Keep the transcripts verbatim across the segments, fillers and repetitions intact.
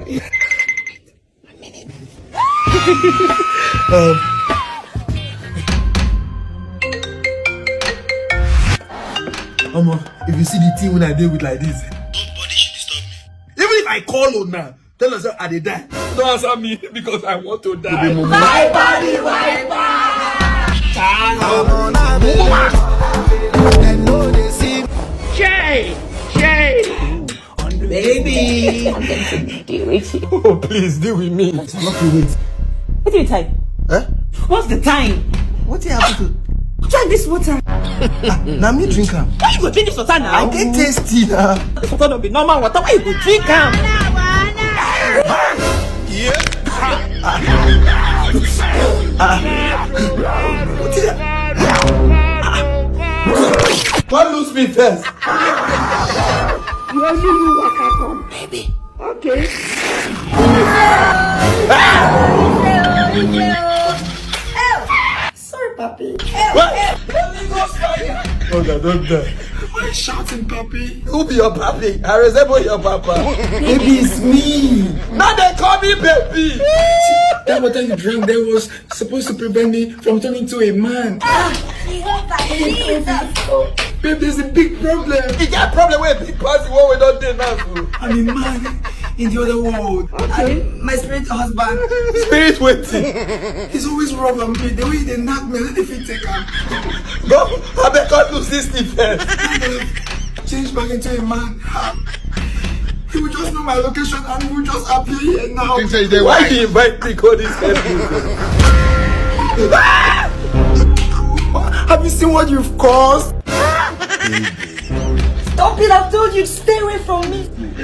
Um, Omo, if you see the thing when I deal with like this, nobody should disturb me. Even if I call on now, tell us I dey die. Don't answer me because I want to die. Bye, body wiper. Child. Woman. Dem no dey see. Jay, Jay. Baby. I'm going to deal with you. Oh, please deal with me. What you wait? What do you time? Eh? What's the time? What you happen to? Drink this water. Ah, na me drink am. Why you go drink this water now? I get tasty now. This water don't be normal water. Why you go drink am? Yeah. Ah. What is that? Come lose me first. You only you waka come. Baby. Okay. Sorry, papi. What? Holy Ghost fire. Oh, I don't die. Why you shouting, papi? Who be your papi? I resemble your papa. Baby, it's me. Now they call me baby. That water you drank there was supposed to prevent me from turning to a man. Ah, Jehovah, Jesus. Babe, there's a big problem. You get problem with big pass the one we don't dey now. So. I'm a man in the other world. Okay. And my spirit husband. Spirit waiting. He's always rough on me. The way they knock me, I don't feel take am. Go, I beg God lose this thing first. Change back into a man. He will just know my location and he will just appear here now. Why you invite me go this kind of Have you seen what you've caused? Stop it! I've told you, stay away from me. I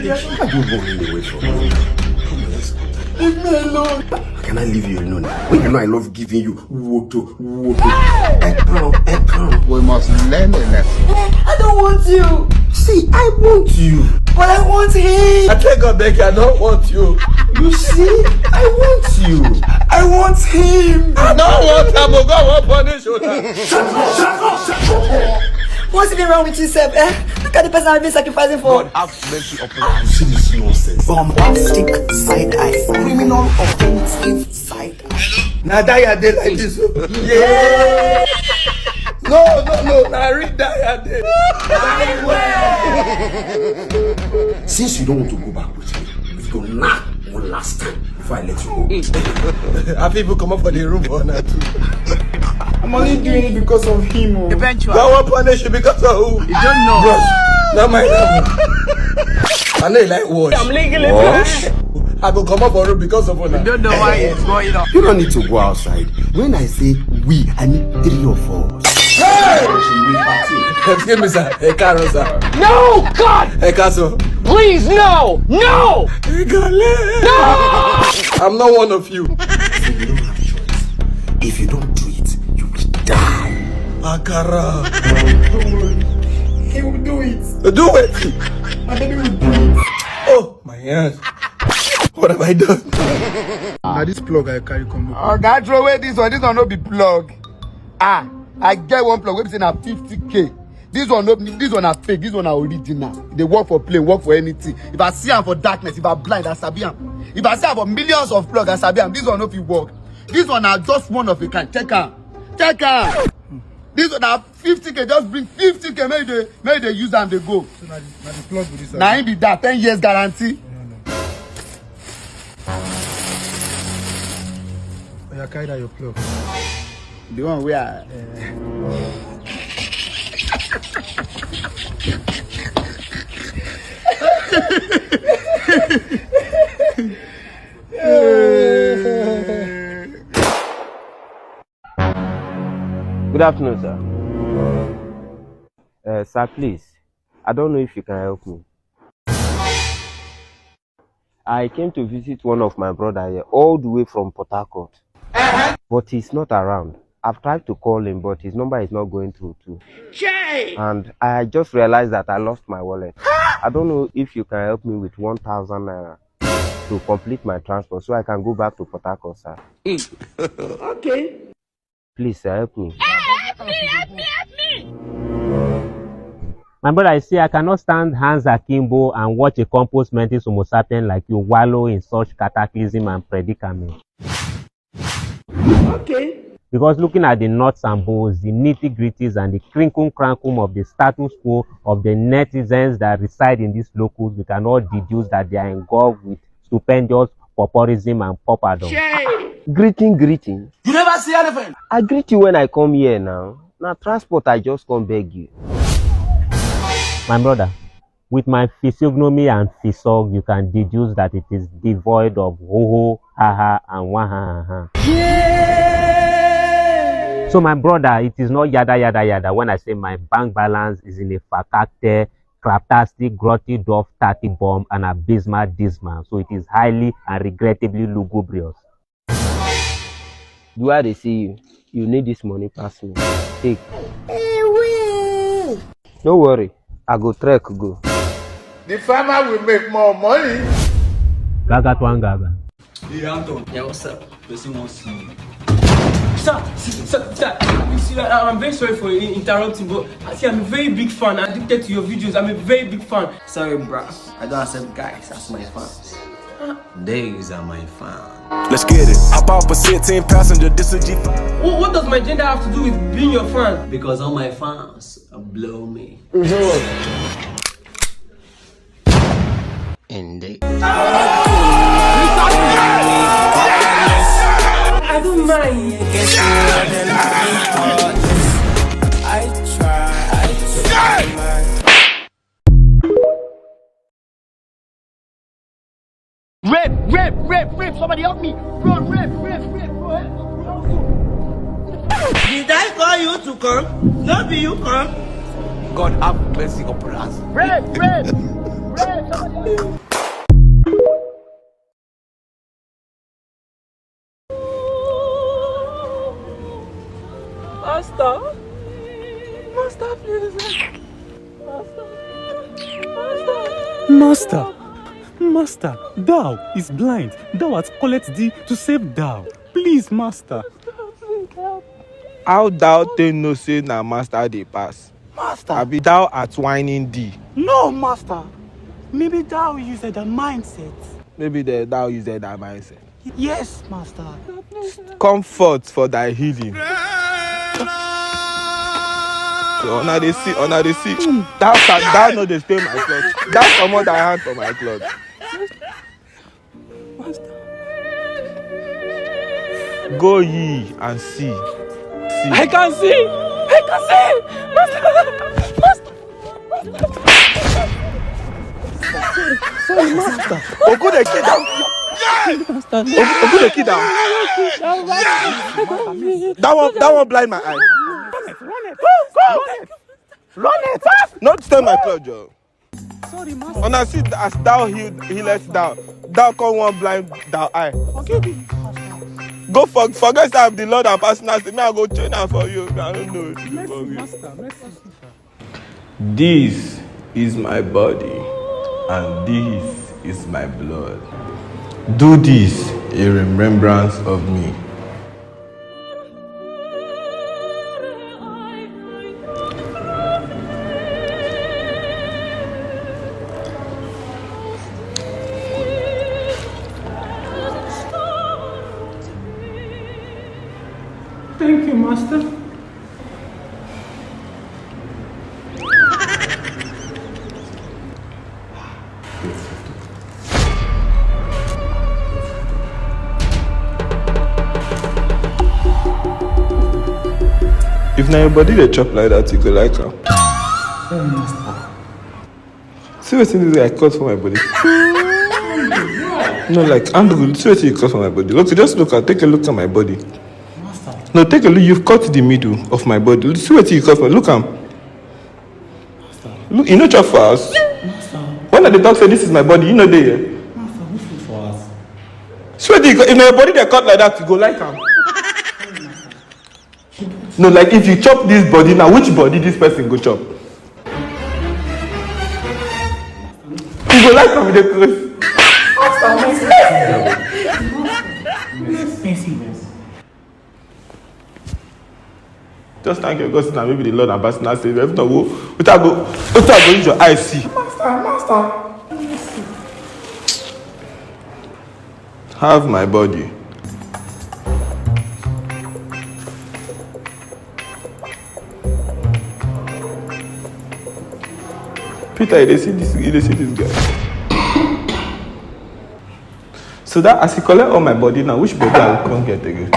don't want him away from me. Come on, let's go. Leave me alone. Can I leave you alone? When you know I love giving you woto, woto. Hey! Ekron, Ekron. We must learn a lesson. Eh, I don't want you. See, I want you. But I want him. I tell God, Becky, I don't want you. You see, I want you. I want him. I don't want him. God won't punish you. Shut up, shut up, shut up. What's even wrong with you, Seb? Eh? Look at the person I've been sacrificing for. God have mercy upon us. See this nonsense. Bombastic side eye. Criminal offensive side eye. Na die I dey like this. Oh. Yeah. No, no, no. Na real die I dey. Since you don't want to go back with me, we go knock one last time before I let you go. I fit even comot for the room for una too. I'm only doing it because of him. Oh. Eventually. God wan punish you because of who? You don't know. Bros, not my level. I know you like wash. I'm legally Wash? I go comot for room because of una. You don't know why it's going on. You don't need to go outside. When I say we, I mean three of us. Hey! Excuse me, sir. Ẹ káàárọ̀, sir. No, God! Ẹ káàsán. Please, no! No! Ẹ káalẹ́. No! I'm not one of you. So you don't have a choice. If you don't do it, you will die. Akara. Don't worry. He will do it. Do it. My baby will do it. Oh, my hands. What have I done? Na this plug I carry come. Oga, throw away this one. This one no be plug. Ah, I get one plug wey be say na fifty K. This one no, this one na fake, this one na original. E dey work for plane, work for anything. If I see am for darkness, if I blind, I sabi am. If I see am for millions of plug, I sabi am. This one no fit work. This one na just one of a kind. Check am. Check am. This one na fifty K. Just bring fifty K. Make you dey, make you dey use am dey go. So na the, na the plug be this one? Na him be that. Ten years guarantee. No, no. Oya, carry that your plug. The one wey I Good afternoon, sir. Uh, sir, please, I don't know if you can help me. I came to visit one of my brother here, all the way from Port Harcourt. But he's not around. I've tried to call him, but his number is not going through too. Jay! And I just realized that I lost my wallet. I don't know if you can help me with one thousand naira to complete my transport so I can go back to Port Harcourt, sir. Okay. Please, sir, help me. Hey, help me, help me, help me! My brother, you see, I cannot stand Hans Akimbo and watch a composed mental Homo sapien like you wallow in such cataclysm and predicament. Okay. Because looking at the nuts and bolts, the nitty gritties, and the crinkum crankum of the status quo of the netizens that reside in these locals, we can all deduce that they are engulfed with stupendous pauperism and pauperdom. Greeting, greeting. You never see anything. I greet you when I come here now. Na transport I just come beg you. My brother, with my physiognomy and physiog, you can deduce that it is devoid of ho ho, ha ha, and wah ha ha ha. So, my brother, it is not yada yada yada when I say my bank balance is in a fakakte, craptastic, grotty, dwarf, tatty bomb, and abysmal dismal. So, it is highly and regrettably lugubrious. The way I dey see you, you need this money pass me. Take. No worry, I go trek go. The farmer will make more money. Gaga to gaga. Hey, Anton. Yeah, what's up? Person wants you. Sir, sir, sir, sir, you see, I- I'm very sorry for in- interrupting, but I see I'm a very big fan. I'm addicted to your videos. I'm a very big fan. Sorry, bruh. I don't accept guys as my fans. These are my fans. Let's get it. Hop off a seat, ten passenger, this a G five. What, what does my gender have to do with being your fan? Because all my fans blow me. Indeed. I don't mind. I try, I try. Rape, rape, rape, rape. Somebody help me. Bro, rape, rape, rape. Bro, help me. Did I call you to come? No be you come. God have mercy upon us. Rape, rape, rape. Somebody help me. Master, Master, please. Master, Master, thou is blind. Thou art called thee to save thou. Please, Master. How thou take know say na master dey pass? Master. Abi thou art whining thee? No, Master. Maybe thou used a mindset. Maybe the, thou used that mindset. Yes, Master. Comfort for thy healing. So una dey see, una dey see. Thou can, thou no dey stay my cloth. Thou comot thy hand for my cloth. Go ye and see. See. I can see. I can see. Master. Master. Sorry, Master. Oku dey kill down. Oku dey kill down. That one, that one blind my eye. Run it. Run it. No stay my cloth, Joe. Sorry, Master. Una see as thou healed, healest thou. Thou come one blind thou eye. Forgive me. Go for, forget say I'm the Lord and personal. Me, I go train am for you. I don't know. Mercy, Master. Mercy. This is my body, and this is my blood. Do this in remembrance of me. Thank you, Master. If na your body dey chop like that, you go like am. See wetin this guy cut for my body. No, like, Andrew, see wetin you cut for my body. Look, just look at, take a look at my body. No, take a look. You've cut the middle of my body. See wetin you cut for. Look am. Look, you no chop for house. When I dey talk say this is my body, you no dey here. See wetin you cut. If na your body dey cut like that, you go like am. No, like, if you chop this body now, which body this person go chop? You go like am, you dey craze. Just thank your God, say na me be the Lord and personal Savior. If not, wo, wetin I go, wetin I go use your eye see? Master, master. Have my body. Peter, you dey see this, you dey see this guy. So that as you collect all my body now, which body I will come get again?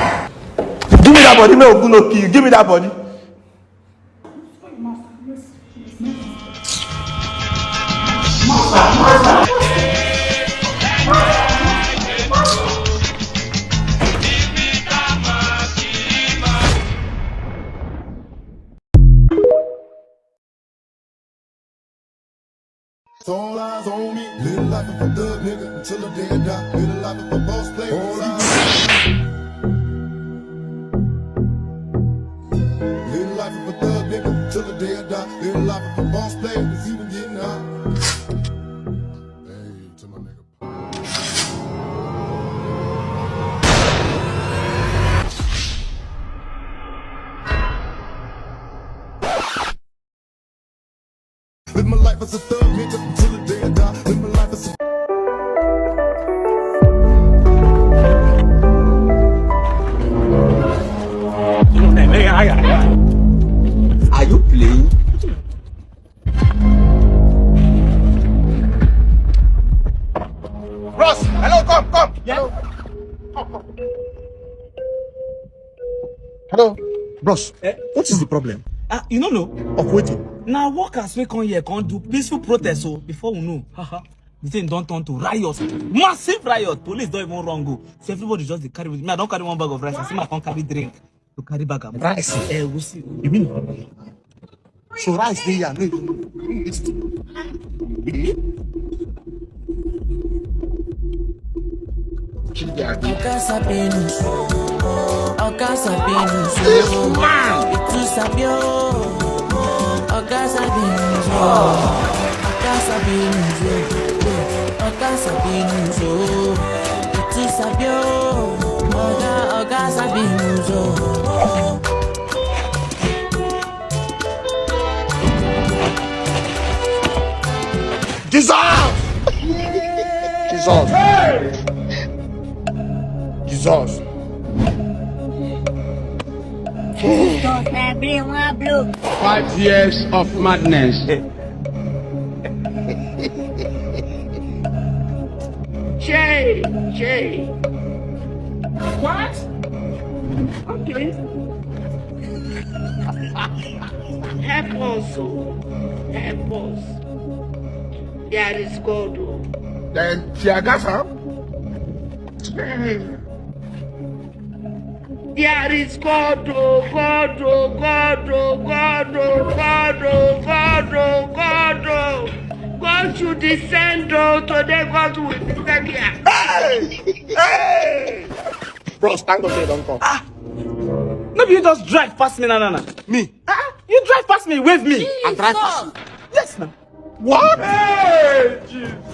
Give me that body, make Ogun no kill you. Give me that body. All eyes on me. Live life of a thug nigga until the day I die. Live life of a boss player. All eyes. Live life of a thug nigga until the day I die. Live life of a boss player. It's even getting hot. Hey, to my nigga. Live my life as a thug nigga until the day I die. Live my life as a Are you playing? Bros, hello, come, come. Yeah. Hello. Come, come. Hello, bros. Eh? What is the problem? Ah, you no know? Of wetin? Na workers wey come here come do peaceful protest o, before we know. The thing don turn to riot. Massive riot. Police don even run go. So everybody just dey carry with me. I don carry one bag of rice. I say I come carry drink. To carry bag am. Rice. Eh, we see. You mean? So rice dey here, no even eat it. Eh? Oga Sabinus, Oga Sabinus, this man. Itu Sabio, Oga Sabinus, Oga Sabinus, Oga Sabinus, Itu Sabio, Oga, Oga Sabinus. Jesus! Jesus! Jesus! Five years of madness. Jay, Jay. What? Okay. Help us, oh. Help us. There is God, oh. Then tear gas am. There is God, oh, God, oh, God, oh, God, oh, God, oh, God, oh, God, oh. God should descend, oh, today God will descend here. Hey! Hey! Bros, thank God say you don come. Ah! No be you just drive past me, na, na, na. Me? Ah, you drive past me, wave me. I drive past you. Yes, na. What? Hey, Jesus.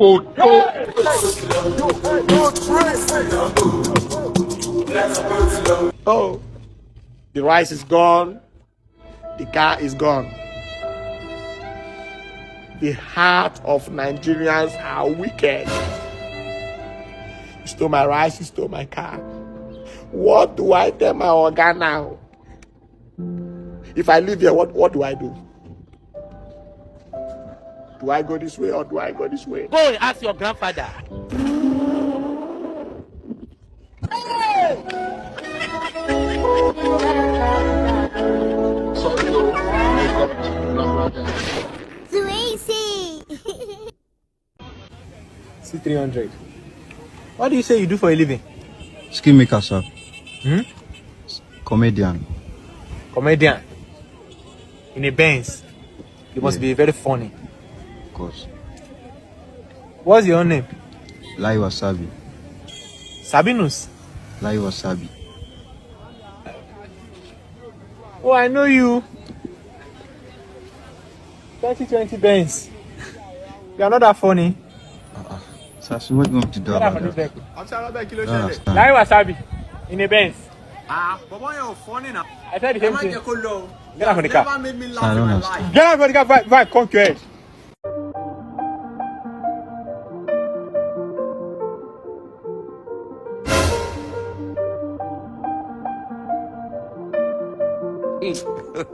Oh, oh. Oh, the rice is gone. The car is gone. The heart of Nigerians are wicked. You stole my rice, you stole my car. What do I tell my oga now? If I leave here, what, what do I do? Do I go this way or do I go this way? Go and ask your grandfather. Crazy. See three hundred. What do you say you do for a living? Skin maker, sir. Hmm? Comedian. Comedian. In a Benz. You must be very funny. Of course. What's your own name? Lai Wasabi. Sabinus? Lai Wasabi. Oh, I know you. Twenty twenty Benz. You are not that funny. Uh-uh. That's what you want to do Get out about from this that. vehicle. I'm sorry, I beg you, Larry Larry. Wasabi in a Benz. Ah, but why you funny now? I said the same thing. Go low. Get out from the car. Never made me I laugh in don't my understand. Life. Get out from the car before I, before I conk your head.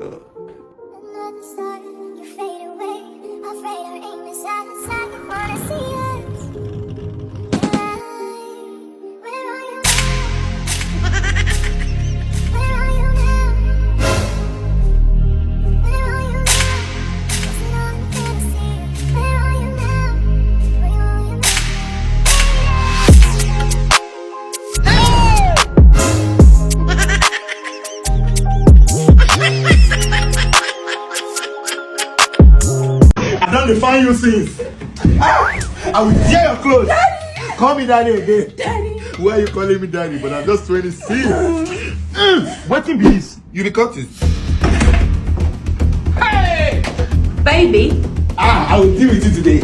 Another star, you fade away. Afraid our aim is at the side. You wanna see us. Where are you now? Where are you now? Where are you now? Is it all in fantasy? Where are you now? Where are you now? I don't define you since. Ah, I will tear your clothes. Call me daddy again. Daddy. Why are you calling me daddy? But I'm just twenty-six. Mm, what thing be this? You the cultist. Baby, Ah, I will deal with you today.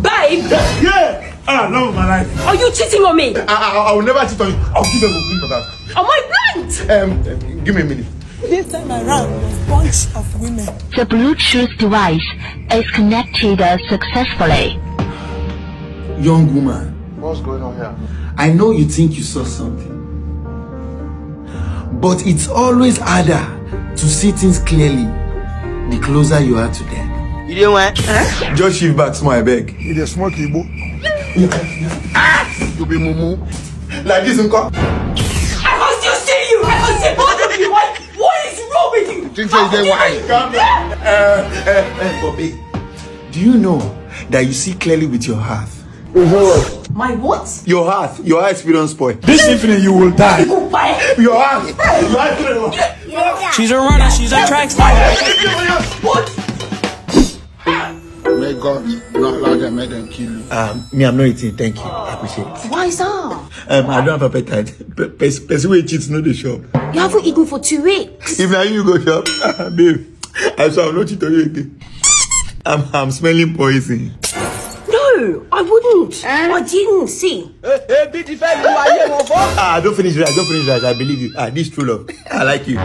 babe, Yeah. Ah, love of my life. Are you cheating on me? I, I, I will never cheat on you. I'll give you a good for that. Am I blind? Um, give me a minute. This time around was bunch of women. The Bluetooth device is connected successfully. Young woman, What's going on here? I know you think you saw something, but it's always harder to see things clearly the closer you are to them. You dey wine? Just shift back small, I beg. You dey smoke Igbo? You be mumu. Like this, uncle. I must still see you. I must see both of you. What, what is wrong with you? Think say you dey wine? Calm down. Uh, uh, uh, but babe, do you know that you see clearly with your heart? My what? Your heart, your eye experience spoil. This evening you will die. Goodbye. Your heart, your eye experience. She's a runner, she's a track star. What? May God not allow them, make them kill you. Um, me, I'm not eating. Thank you. I appreciate it. Why is that? Um, I don't have appetite. Pe- pes- Person wey cheat no dey shop. You haven't eaten for two weeks. If na you go shop, babe, I swear I'm not cheat on you again. I'm, I'm smelling poison. No, I wouldn't. I didn't see. Ebi ti fẹ́ lu ayé wọn fọ́. Ah, don't finish rice, don't finish rice. I believe you. Ah, this true love. I like you.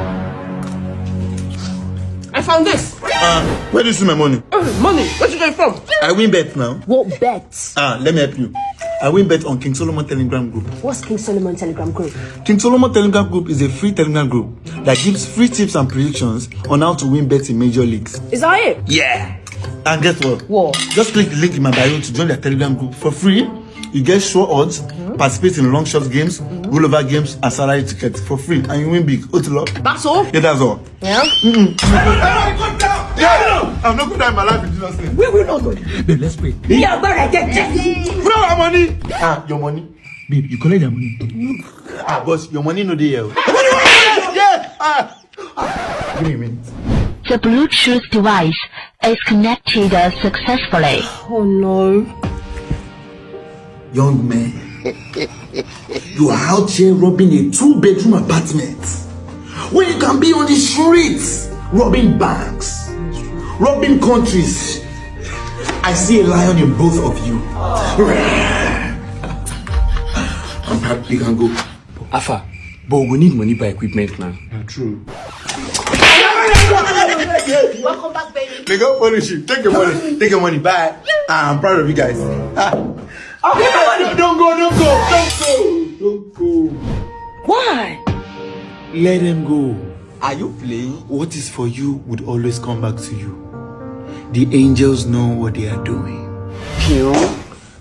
I found this. Uh, where do you see my money? Uh, money. Where did you get it from? I win bet now. What bet? Ah, let me help you. I win bet on King Solomon Telegram group. What's King Solomon Telegram group? King Solomon Telegram group is a free Telegram group that gives free tips and predictions on how to win bets in major leagues. Is that it? Yeah. And guess what? What? Just click the link in my bio to join the Telegram group for free. You get sure odds, participate in long shot games, rollover games, and salary tickets for free, and you win big. Otilo. That's all? Yeah, that's all. Yeah. Yeah, I'm not good at my life in Jesus' name. We will not go. Babe, let's pray. Yeah, but I get this. Bro, our money. Ah, your money. Babe, you collect your money. Ah, boss, your money no dey here. Yeah. Ah. Give me a minute. The Bluetooth device is connected successfully. Oh no. Young man, you are out here robbing a two-bedroom apartment when you can be on the streets robbing banks, robbing countries. I see a lion in both of you. I'm happy you can go. Alpha, but we need money buy equipment now. True. Welcome back, baby. They go punish you. Take your money. Take your money. Bye. I'm proud of you guys. Ah. Don't go, don't go, don't go, don't go. Why? Let them go. Are you playing? What is for you would always come back to you. The angels know what they are doing.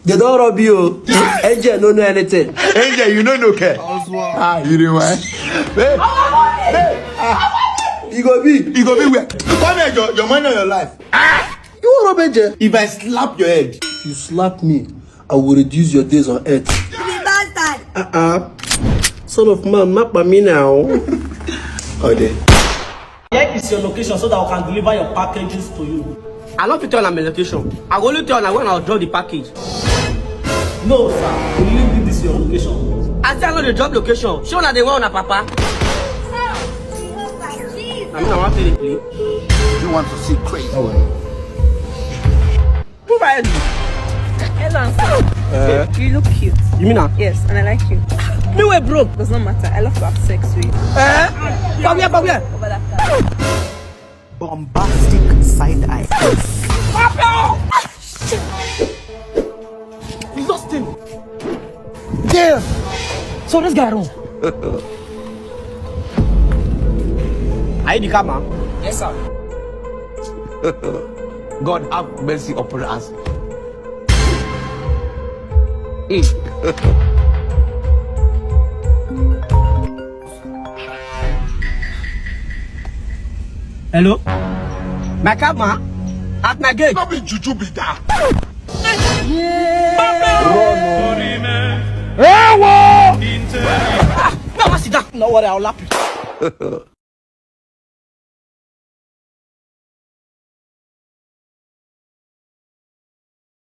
They don rob you. Angel no know anything. Angel, you no know care. Ah, you know why? Hey, hey, ah, You go be. You go be where? Come here, your, your money or your life. Ah, you wan rob Angel? If I slap your head. If you slap me, I will reduce your days on earth. You be bastard. Uh-uh. Son of man, map me now. Oh, there. Here is your location so that I can deliver your packages to you. I no fit tell am my location. I go only tell am when I drop the package. No, sir. Will you give this your location? I say I no dey drop location. Show una dey one una papa. I mean, I want to play. You want to see crazy? Move ahead. Eh? You look cute. You mean now? Yes, and I like you. Me we broke. Does not matter. I love to have sex with you. Eh? For where? For where? Over that car. Bombastic side eye. You lost him. Damn. So this guy wrong. Are you the camera? Yes, sir. God have mercy upon us. Hello? My camera? At my gate. No be juju be that. Ewo! Ah, no, I sit down. No worry, I'll lap you.